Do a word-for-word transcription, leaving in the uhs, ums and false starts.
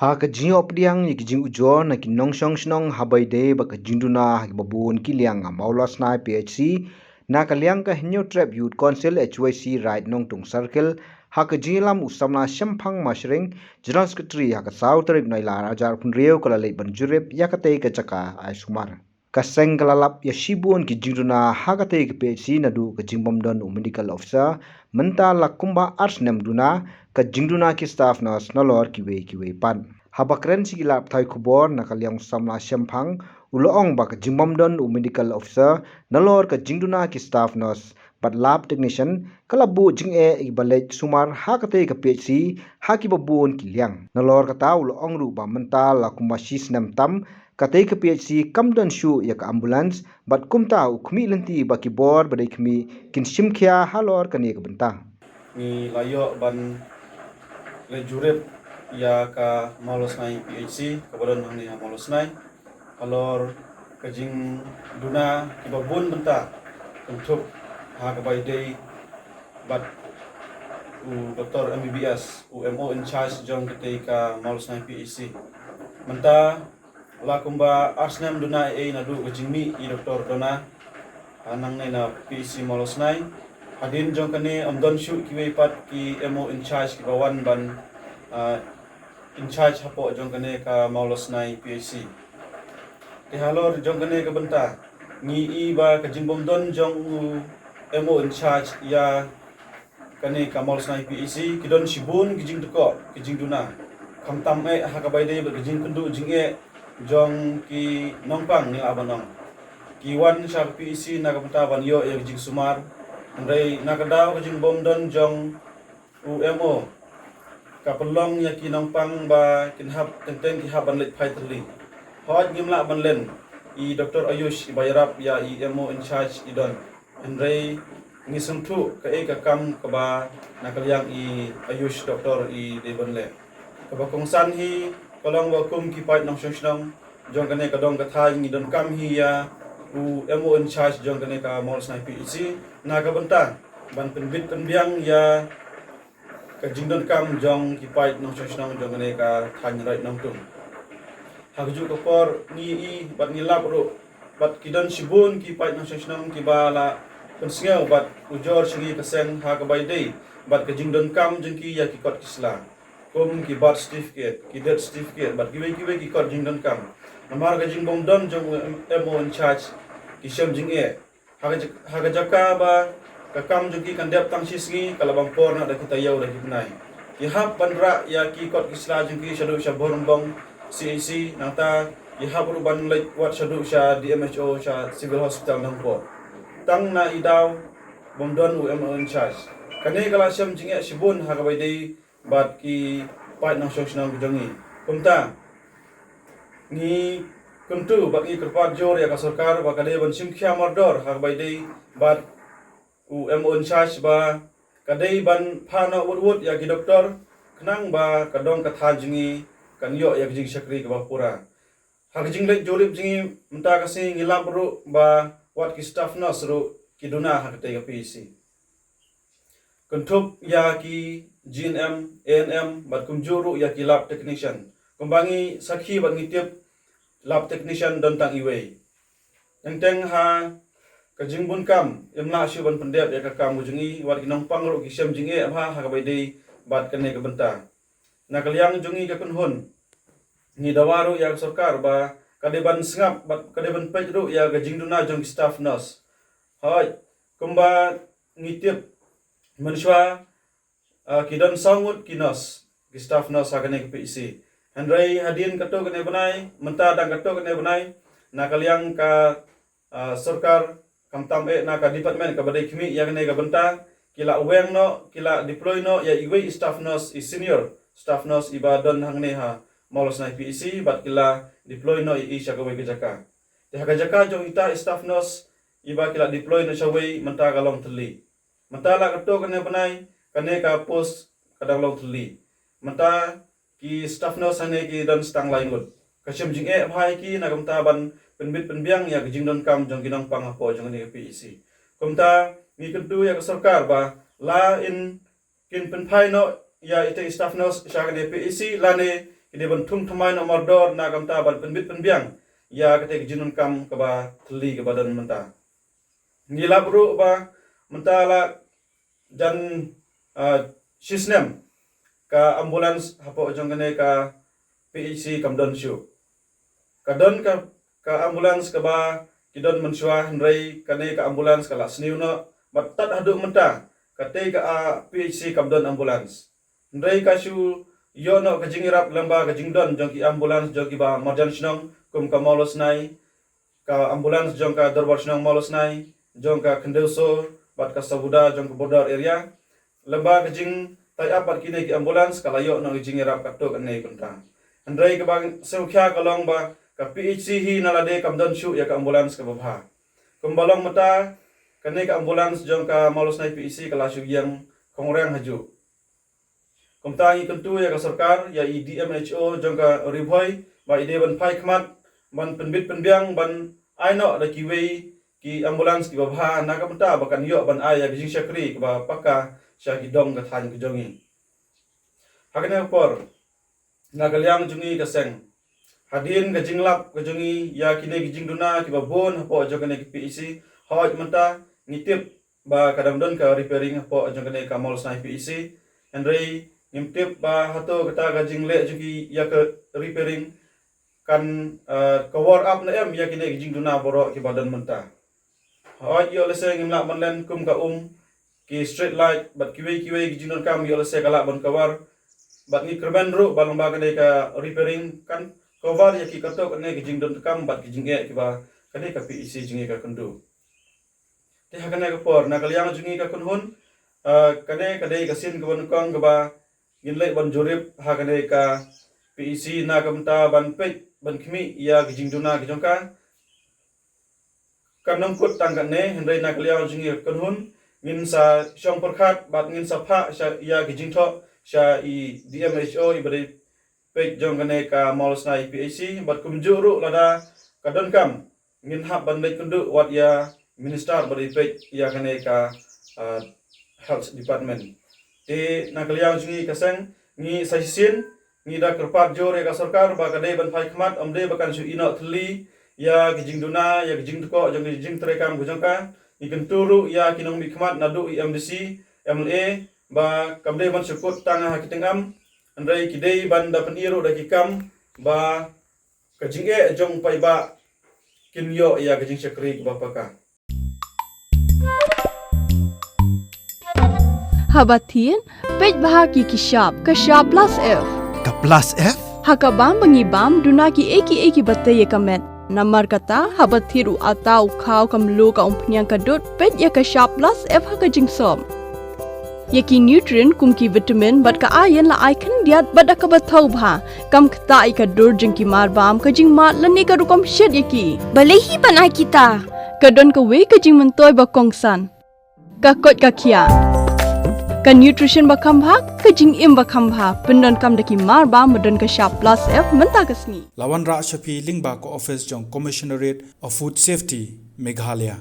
Ha ka jingïoh pdiang ïa ki jingujor na ki nongshong shnong ha ba ïadei bad ka jingduna ha kiba bun ki liang ha Mawlasnai P H C, na ka liang ka Hynñiewtrep Youth Council H Y C Raid Nongtung Circle, ha ka jingïalam u samla Shemphang Mashring, General Secretary, ha ka saw tarik Nailar arhajar arphew hynriew ka la leit ban jurip ïa katei ka jaka ai sumar. Ka seng ka la lap ïa shibun ki jingduna ha katei ka P H C naduh ka jingbym don u medical officer, mynta la kumba ar snem duna ka jingduna ki staff nurse nalor kiwei kiwei pat. Haba kren sha ki lad pathai khubor na ka liang u samla Shemphang, u la ong ba ka jingbym don u medical officer nalor ka jingduna ki staff nurse bad lab technician ka la buh jingeh ïa kiba leit sumar ha katei ka P H C ha kiba bun ki liang. Nalor kata u la ong ruh ba mynta la kumba shi snem tam katei ka P H C kam don shuh ïa ka ambulance, bad kumta u khmih lynti ba ki bor ba dei khmih kin shim khia halor kane ka bynta. Ngi la ïoh ban leit jurip ïa ka Mawlasnai P H C kaba don hangne ha Mawlasnai halor ka jingduna kiba bun bynta, kynthup ha kaba ïadei bad u doktor M B B S, u M O in charge jong katei ka Mawlasnai P H C. Mynta la kumba ar snem duna ei ei naduh ka jingmih i doktor duna, ah, nangne na P H C Mawlasnai. Hadien jong kane ym don shuh kiwei pat ki M O in charge kiba wan ban, ah, in charge hapoh jong kane ka Mawlasnai P H C. Te halor jong kane ka bynta ngi i ba ka jingbym don jong u M O in charge ïa kane ka Mawlasnai P H C ki don shibun ki jingtkoh ki jingduna, khamtam eh ha kaba ïadei bad ki jingkynduh jingeh jong ki nongpang, ngi lah ban ong. Ki wan sha ka P H C na ka bynta ban ïoh ïa ka jingsumar, hynrei na ka daw ka jingbym don jong u M O ka pynlong ïa ki nongpang ba kin hap teng teng ki hap ban leit phai thylli. Hooid, ngim lah ban len, i doktor Ayush iba ïarap ïa i M O in charge i don. Hynrei ngi sngewthuh kaei ka kam kaba na ka liang i Ayush doktor i dei ban leh. Kaba kongsan hi ka long ba kum ki paid nongshong shnong jong kane ka dong ka thaiñ ngi donkam hi ïa u M O in charge jong kane ka Mawlasnai P H C na ka bynta ban pynbit pynbiang ïa ka jingdonkam jong ki paid nongshong shnong jong kane ka thaiñ Raid Nongtung. Ha kajuh ka por ngi i bad ngi lap ruh bad ki don shibun ki paid nongshong shnong kiba la pynsngew bad ujor sha ngi ka seng ha kaba ïadei bad ka jingdonkam jong ki ïa ki kot ki sla, kum ki birth certificate, ki death certificate bad kiwei kiwei ki kot jingdonkam. Namar ka jingbym don jong u M O in charge ki shem jingeh. Ha ka ja-, ha ka jaka ba ka kam jong ki kan dep tang shi sngi, ka la bam por na da ki taïew da ki bnai. Ki hap ban rah ïa ki kot ki sla jong ki shaduh sha Bohrambong C H C, nangta ki hap ruh ban leit wad shaduh sha D M H O sha Civil Hospital Nongpoh. Tang na i daw bym don u M O in charge. Kane ka la shem jingeh shibun ha kaba ïadei bad ki paid nongshong shnong ki jong ngi. Kumta ngi kyntu bad ngi kyrpad jur ïa ka sorkar ba ka dei ban shim khia mardor ha kaba ïadei bad u M O in charge ba ka dei ban phah noh wut wut ïa ki doktor khnang ba ka dong ka thaiñ jong ngi kan ïoh ïa ka jingshakri kaba pura. Ha ka jingleit jurip jong ngi mynta ka sngi ngi lap ruh ba wat ki staff nurse ruh ki duna ha katei ka P H C. Kynthup ïa ki G N M, A N M bad kumjuh ruh ïa ki lab technician. Kumba ngi sakhi bad ngi tip, lab technician don tang iwei. Teng teng ha ka jingbun kam im lah shuh ban pyndep ïa ka kam ka jong ngi, wat ki nongpang ruh ki shem jingeh bha ha kaba ïadei bad kane ka bynta. Na ka liang jong ngi ka kynhun, ngi dawa ruh ïa ka sorkar ba ka dei ban sngap bad ka dei ban peit ruh ïa ka jingduna jong ki staff nurse. Hooid, kumba ngi tip, mynshuwa, ah, ki don saw ngut ki nurse, ki staff nurse ha kane ka P H C. Hynrei hadien katto katne bnai, mynta dang katto katne bnai, na ka liang ka, ah, sorkar, khamtam eh na ka department kaba dei khmih ïa kane ka bynta, ki la weng noh, ki la deploy noh ïa iwei i staff nurse, i senior staff nurse iba don hangne ha Mawlasnai P H C, bad ki la deploy noh ïa i sha kawei ka jaka. Te ha ka jaka jong ita i staff nurse iba ki la deploy noh shawei, mynta ka long thylli. Mynta la katto katne bnai, kane ka post ka dang long thylli. Mynta ki staff nurse hangne ki don tang lai ngut. Ka shem jingeh bha ïa ki na ka bynta ban pynbit pynbiang ïa ka jingdonkam jong ki nongpang hapoh jong kane ka P H C. Kumta ngi kyntu ïa ka sorkar ba la in kin pynphai noh ïa ita i staff nurse sha kane ka P H C lane ki dei ban thung thymmai noh mardor, na ka bynta ban pynbit pynbiang ïa kata ka jingdonkam kaba thylli kaba don mynta. Ngi lap ruh ba mynta la jan, ah, shisnem ka ambulance hapoh jong kane ka P H C kam don shuh. Ka don ka, ka ambulance kaba ki don mynshuwa, hynrei kane ka ambulance ka la sniew noh, bad tad haduh mynta katei ka, ah, P H C kam don ambulance. Hynrei ka shu ïoh noh ka jingïarap lyngba ka jingdon jong ki ambulance jong kiba marjan shnong, kum ka Mawlasnai, ka ambulance jong ka Dorbar Shnong Mawlasnai, jong ka Khyndew Sor bad ka Sabuda jong ka border area. Lyngba ka jingtie up bad kine ki ambulance ka la ïoh noh ka jingïarap katto katne kynta. Hynrei kaba sngewkhia ka long ba ka P H C hi na lade kam don shuh ïa ka ambulance kaba bha. Kumba long mynta, kane ka ambulance jong ka Mawlasnai P H C ka la shu ïeng khongriang hajuh. Kumta ngi kyntu ïa ka sorkar, ïa i D M H O jong ka Ri Bhoi ba i dei ban phai khmat ban pynbit pynbiang ban ai noh da kiwei ki ambulance kiba bha, na ka bynta ba kan ïoh ban ai ïa ka jingshakri kaba paka sha ki dong ka thaiñ ka jong ngi. Ha kane ka por, na ka liang jong ngi ka seng, hadien ka jinglap ka jong ngi ïa kine ki jingduna kiba bun hapoh jong kane ka P H C, hooid mynta ngi tip ba ka dang don ka repairing hapoh jong kane ka Mawlasnai P H C. Hynrei ngim tip ba hato kata ka jingleh jong ki ïa ka repairing kan, eh, cover up ne em ïa kine ki jingduna baroh kiba don mynta. Hooid, ïoh lehse ngim lah ban len kum ka um, ki street light bad kiwei kiwei ki jingdonkam, ïoh lehse ka lah ban cover. Bad ngi kyrmen ruh ba lyngba kane ka repairing kan cover ïa ki katto katne ki jingdonkam bad ki jingeh kiba kane ka P H C jong ngi ka kynduh. Te ha kane ka por, na ka liang jong ngi ka kynhun, ah, kane ka dei ka sien kaba nyngkong kaba ngin leit ban jurip ha kane ka P H C na ka bynta ban peit ban khmih ïa ki jingduna ki jong ka. Kan ym kut tang katne, hynrei na ka liang jong ngi ka kynhun, ngin sa shong pyrkhat bad ngin sa phah sha ïa ki jingthoh sha i D M H O iba dei peit jong kane ka Mawlasnai P H C, bad kumjuh ruh lada ka donkam, ngin hap ban leit kynduh wat ïa minister ba dei peit ïa kane ka, ah, health department. Te na ka liang jong ngi ka seng, ngi sa shisien ngi da kyrpad jur ïa ka sorkar ba ka dei ban phai khmat, ym dei ba kan shu ïeh noh thylli ïa ki jingduna, ïa ki jingthoh jong ki jingtreikam ka jong ka. Ngi kyntu ruh ïa ki nongmihkhmat naduh i M D C, M L A ba kam dei ban shu kut tang ha ki tyngam, hynrei ki dei ban da pyni ruh da ki kam ba ka jingeh jong paidbah kin ïoh ïa ka jingshakri kaba paka. Haba thied, peit bha ki ki shap, ka shap plus F. Ka plus F? Ha ka bam ba ngi bam, duna ki ei ki ei kiba tei ïa ka met. Namar kata, haba thied u atta u khaw ka mluh ka umphniang ka dud, peit ïa ka shap plus F ha ka jingsop. Ïa ki nutrient kum ki vitamin bad ka iron la ai khyndiat bad da kaba thaw bha. Kam ktah ïa ka dur jong ki marbam, ka jingmad lane ka rukom shet ïa ki. Balei hi ban ai kita? Ka don kawei ka jingmyntoi ba kongsan. Ka koit ka khiah. Ka nutrition ba kham bha, ka jingim ba kham bha. Pyndonkam da ki marbam ba don ka shap plus F mynta ka sngi. La wanrah sha phi lyngba ka office jong Commissionerate of Food Safety, Meghalaya.